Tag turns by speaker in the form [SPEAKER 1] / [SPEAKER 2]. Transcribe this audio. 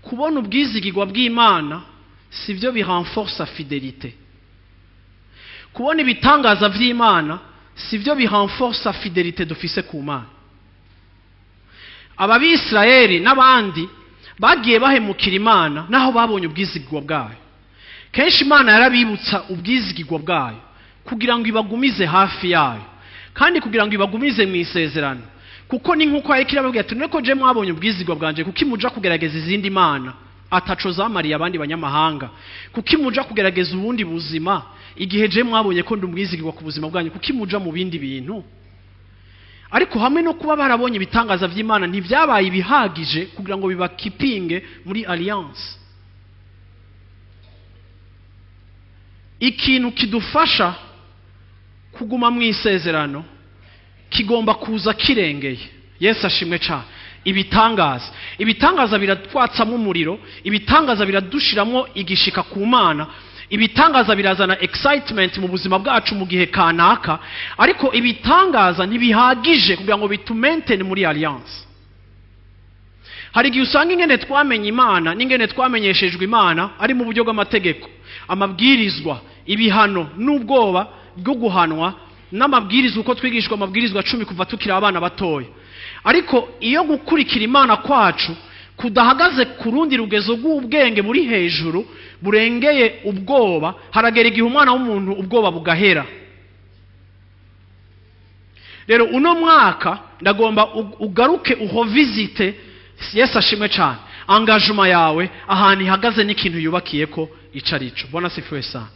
[SPEAKER 1] Kubona ubwizigirwa bw'Imana sibyo birenforce fidélité. Kubona ibitangaza vy'Imana sibyo birenforce fidélité dufise ku Mana. Ababisirayeli n'abandi bagiye bahemukira Imana naho babonye ubwizigirwa bwayo. Kenshi Imana yarabibutsa ubwizigirwa bwayo kugira ngo ibagumize hafi yayo, kandi kugira ngo ibagumize mu isezerano. Kuko ni nkuko yariko irababwira ati: "None ko je mwabonye ubwizigirwa bwanje, kuki muja kugerageza izindi mana ataco zamariye abandi banyamahanga? Kuki muja kugerageza ubundi buzima igihe je mwabonye ko ndi umwizigirwa ku buzima bwanyu? Kuki muja mu bindi bintu?" Ariko hamwe no kuba barabonye ibitangaza vy'Imana, ntivyabaye ibihagije kugira ngo bibakipinge muri alliance. Ikintu kidufasha kuguma mu isezerano kigomba kuza kirengeye. Yesu ashimwe cyane. Ibitangaza biratwatsamo umuriro, ibitangaza biradushiramwo igishika ku Mana, ibitangaza birazana excitement mu buzima bwacu mu gihe kanaka, ariko ibitangaza ntibihagije kugira ngo bitumaintain muri alliance. Hari igihe usanga ingene twamenye Imana n'ingene twamenyeshejwe Imana ari mu buryo bw'amategeko, amabwirizwa, ibihano n'ubwoba bwo guhanwa n'amabwirizwa, uko twigishwa amabwirizwa 10 kuva tukiri abana batoya. Ariko iyo gukurikira Imana kwacu kudahagaze ku rundi rugezo rw'ubwenge buri hejuru burengeye ubwoba, haragera igihe umwana w'umuntu ubwoba bugahera. Rero uno mwaka ndagomba ugaruke uhovisite, Yesu ashimwe cyane, engagement yawe ahantu ihagaze n'ikintu yubakiye ko ico arico. Bwana sifiwe sana.